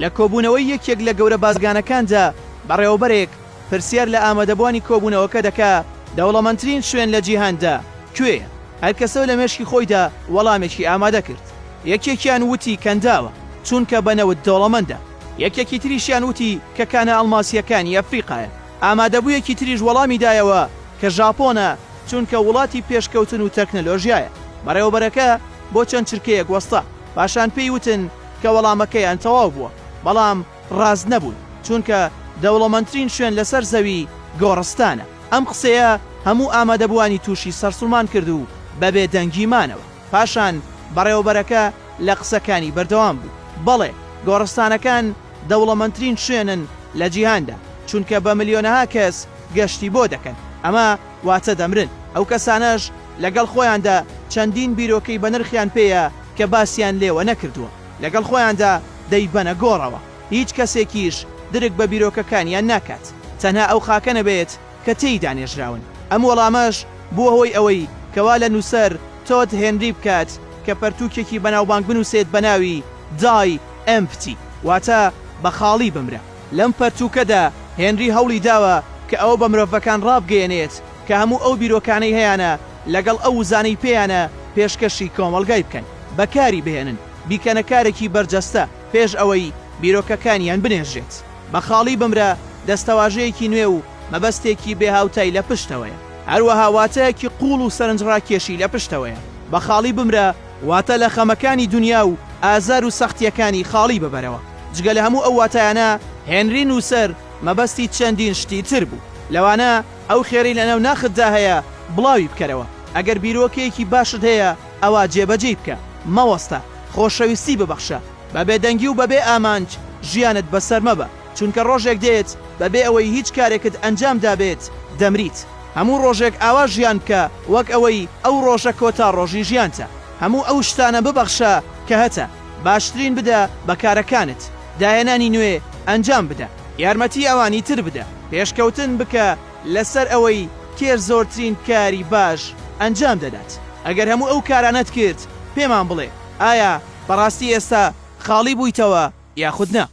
لە کۆبوونەوەی یەکێک لە گەورە بازرگانەکاندا، بەڕێوەبەرێک پرسیار لە ئامادەبووانی کۆبوونەوەکە دەکا، دەوڵەمەندترین شوێن لە جیهاندا کوێیە؟ هەر کەسەو لە مێشکی خۆیدا وەڵامێکی ئامادە کرد. یەکێکیان وتی کەنداوە، چونکە بە نەوت دەوڵەمەندە. یەکێکی تریشیان وتی کە کانە ئەڵماسییەکانی ئەفریقایە. ئامادەبوویەکی تریش وەڵامی دایەوە کە ژاپۆنە، چونکە وڵاتی پێشکەوتن و تەکنەلۆژیایە. بەڕێوەبەرەکە بۆ چەند چرکەیەک وەستا، پاشان پێی وتن کە وەڵامەکەیان تەواو بووە، بەڵام ڕاست نەبوون، چونکە دەوڵەمەندترین شوێن لەسەر زەوی گۆڕستانە. ئەم قسەیە هەموو ئامادەبووانی تووشی سەرسوڕمان کرد و بە بێدەنگی مانەوە. پاشان بەڕێوەبەرەکە لە قسەکانی بەردەوام بوو، بەڵێ، گۆڕستانەکان دەوڵەمەندترین شوێنن لە جیهاندا، چونکە بە ملیۆنەها کەس گەشتی بۆ دەکەن، ئەمە واتە دەمرن، ئەو کەسانەش لەگەڵ خۆیاندا چەندین بیرۆکەی بەنرخیان پێیە کە باسیان لێوە نەکردووە، لەگەڵ خۆیاندا دەیبەنە گۆڕەوە، هیچ کەسێکیش درک بە بیرۆکەکانیان ناکات، تەنها ئەو خاکە نەبێت کە تێیدا نێژراون. ئەم وەڵامەش بووە هۆی ئەوەی کەوا لە نووسەر تۆد هێنری بکات کە پەرتووکێکی بەناوبانگ بنووسێت بە ناوی Die Empty واتە بە خاڵی بمرە. لەم پەرتووکەدا هێنری هەوڵی داوە کە ئەوە بە مرۆڤەکان ڕابگەیەنێت کە هەموو ئەو بیرۆکانەی هەیانە لەگەڵ ئەو وزانەی پێیانە پێشکەشی کۆمەڵگای بکەن، بەکاری بهێنن، بیکەنە کارێکی بەرجەستە پێش ئەوەی بیرۆکەکانیان بنێژرێت. بە خاڵی بمرە دەستەواژەیەکی نوێ و مەبەستێکی بێ هاوتای لە پشتەوەیە. هەروەها واتایەکی قووڵ و سەرنجڕاکێشی لە پشتەوەیە. بە خاڵی بمرە واتە لە خەمەکانی دونیا و ئازار و سەختییەکانی خاڵی ببەرەوە. جگە لە هەموو ئەو واتایانە، هێنری نووسەر مەبەستی چەندین شتی تر بوو، لەوانە ئەو خێرەی لەناو ناختدا هەیە بڵاوی بکەرەوە، ئەگەر بیرۆکەیەکی باشت هەیە ئەوا جێبەجێی بکە، مەوەستە، خۆشەویستی ببەخشە، بە بێدەنگی و بەبێ ئامانج ژیانت بەسەر مەبە، چونکە ڕۆژێک دێت بەبێ ئەوەی هیچ کارێکت ئەنجام دابێت دەمریت. هەموو ڕۆژێک ئاوا ژیان بکە وەک ئەوەی ئەو ڕۆژە کۆتا ڕۆژی ژیانتە. هەموو ئەو شتانە ببەخشە کە هەتە، باشترین بدە بە کارەکانت، داهێنانی نوێ ئەنجام بدە، یارمەتی ئەوانی تر بدە، پێشکەوتن بکە لەسەر ئەوەی کێ زۆرترین کاری باش ئەنجام دەدات. ئەگەر هەموو ئەو کارانەت کرد پێمان بڵێ ئایا بەڕاستی ئێستا خاڵی بوویتەوە یاخود نا؟